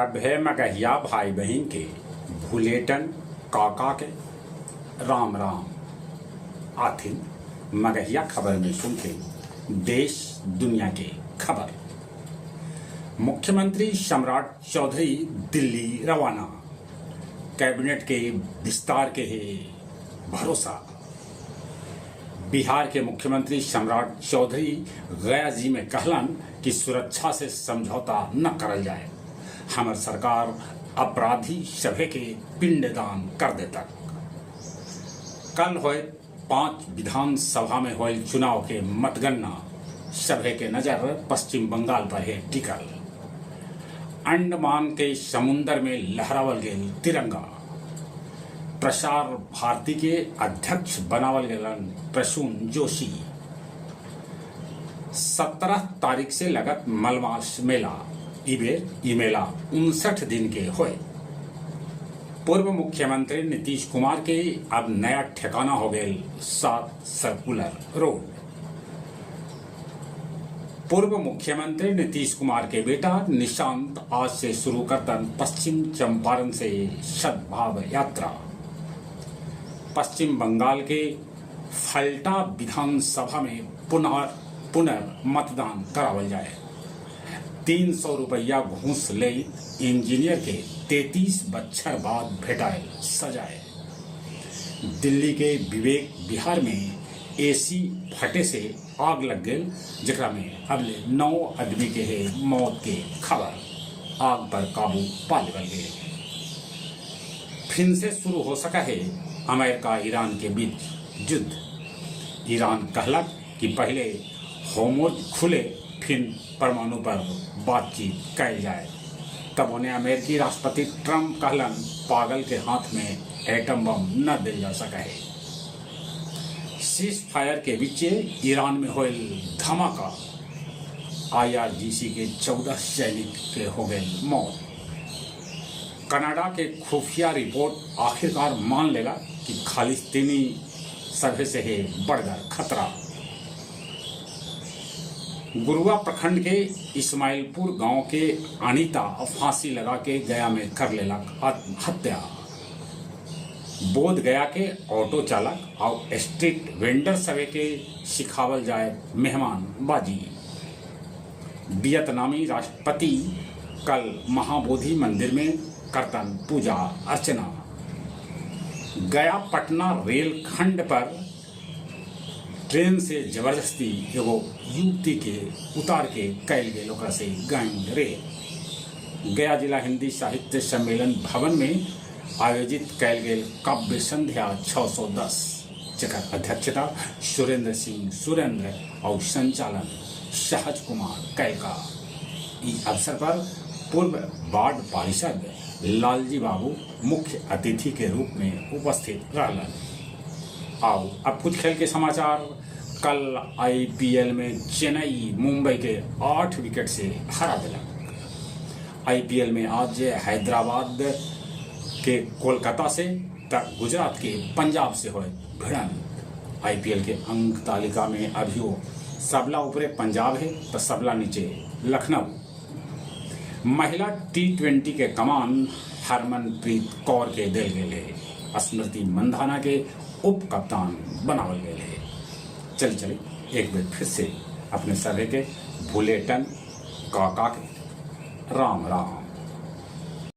सभे मगहिया भाई बहिन के भुलेटन काका के राम राम। आथिन मगहिया खबर में सुनते देश दुनिया के खबर। मुख्यमंत्री सम्राट चौधरी दिल्ली रवाना, कैबिनेट के विस्तार के है भरोसा। बिहार के मुख्यमंत्री सम्राट चौधरी गया जी में कहलन कि सुरक्षा से समझौता न करल जाए, हमर सरकार अपराधी सभे के पिंडदान कर देतक। कल होए 5 विधानसभा में होए चुनाव के मतगणना, सभे के नजर पश्चिम बंगाल पर है टिकल। अंडमान के समुन्दर में लहरावल गेल तिरंगा। प्रसार भारती के अध्यक्ष बनावल गेलन प्रसून जोशी। 17 तारीख से लगत मलमास मेला, ई बेर ई मेला 59 दिन के होए। पूर्व मुख्यमंत्री नीतीश कुमार के अब नया ठिकाना हो गए 7 सर्कुलर रोड। पूर्व मुख्यमंत्री नीतीश कुमार के बेटा निशांत आज से शुरू करतन पश्चिम चंपारण से सद्भाव यात्रा। पश्चिम बंगाल के फल्टा विधानसभा में पुनर्मतदान करावल जाए। 300 रुपया घूस ले इंजीनियर के 33 बच्छर बाद भेटाए सजाए। दिल्ली के विवेक विहार में एसी फटे से आग लग गई, जेकरा में अबले 9 आदमी के है मौत के खबर। आग पर काबू पा लेवल गए। फिर से शुरू हो सका है अमेरिका ईरान के बीच युद्ध। ईरान कहलक कि पहले होर्मुज खुले, फिर परमाणु पर बातचीत कैल जाए। तब उन्हें अमेरिकी राष्ट्रपति ट्रंप कहलन पागल के हाथ में एटम बम न दिल जा सका है। सीज फायर के बीचे ईरान में होल धमाका, आईआरजीसी के 14 सैनिक के हो गए मौत। कनाडा के खुफिया रिपोर्ट आखिरकार मान लेला कि खालिस्तानी सभे से है बढ़कर खतरा। गुरुआ प्रखंड के इस्माइलपुर गांव के अनीता फांसी लगा के गया में कर लेला आत्महत्या। बोध गया के ऑटो चालक और स्ट्रीट वेंडर सभे के सिखावल जाए मेहमान बाजी। वियतनामी राष्ट्रपति कल महाबोधि मंदिर में करतन पूजा अर्चना। गया पटना रेल खंड पर ट्रेन से जबरदस्ती एगो युवती के उतार के कैल गेल ओकरा से गैंग रेप। गया जिला हिंदी साहित्य सम्मेलन भवन में आयोजित कैल गेल काव्य संध्या 610, जकर अध्यक्षता सुरेंद्र सिंह सुरेंद्र और संचालन सहज कुमार कैलका। इस अवसर पर पूर्व वार्ड पार्षद लालजी बाबू मुख्य अतिथि के रूप में उपस्थित रहलन। आओ अब कुछ खेल के समाचार। कल आईपीएल में चेन्नई मुंबई के 8 विकेट से हरा दिलक। आईपीएल में आज हैदराबाद के कोलकाता से तक गुजरात के पंजाब से होए भिड़ंत। आईपीएल के अंक तालिका में अभियो सबला ऊपरे पंजाब है तो सबला नीचे लखनऊ। महिला टी20 के कमान हरमनप्रीत कौर के दिल गए है। स्मृति मंधाना के उप कप्तान बनावल गए है। चल चले एक बार फिर से अपने सभे के भुलेटन काका के राम राम।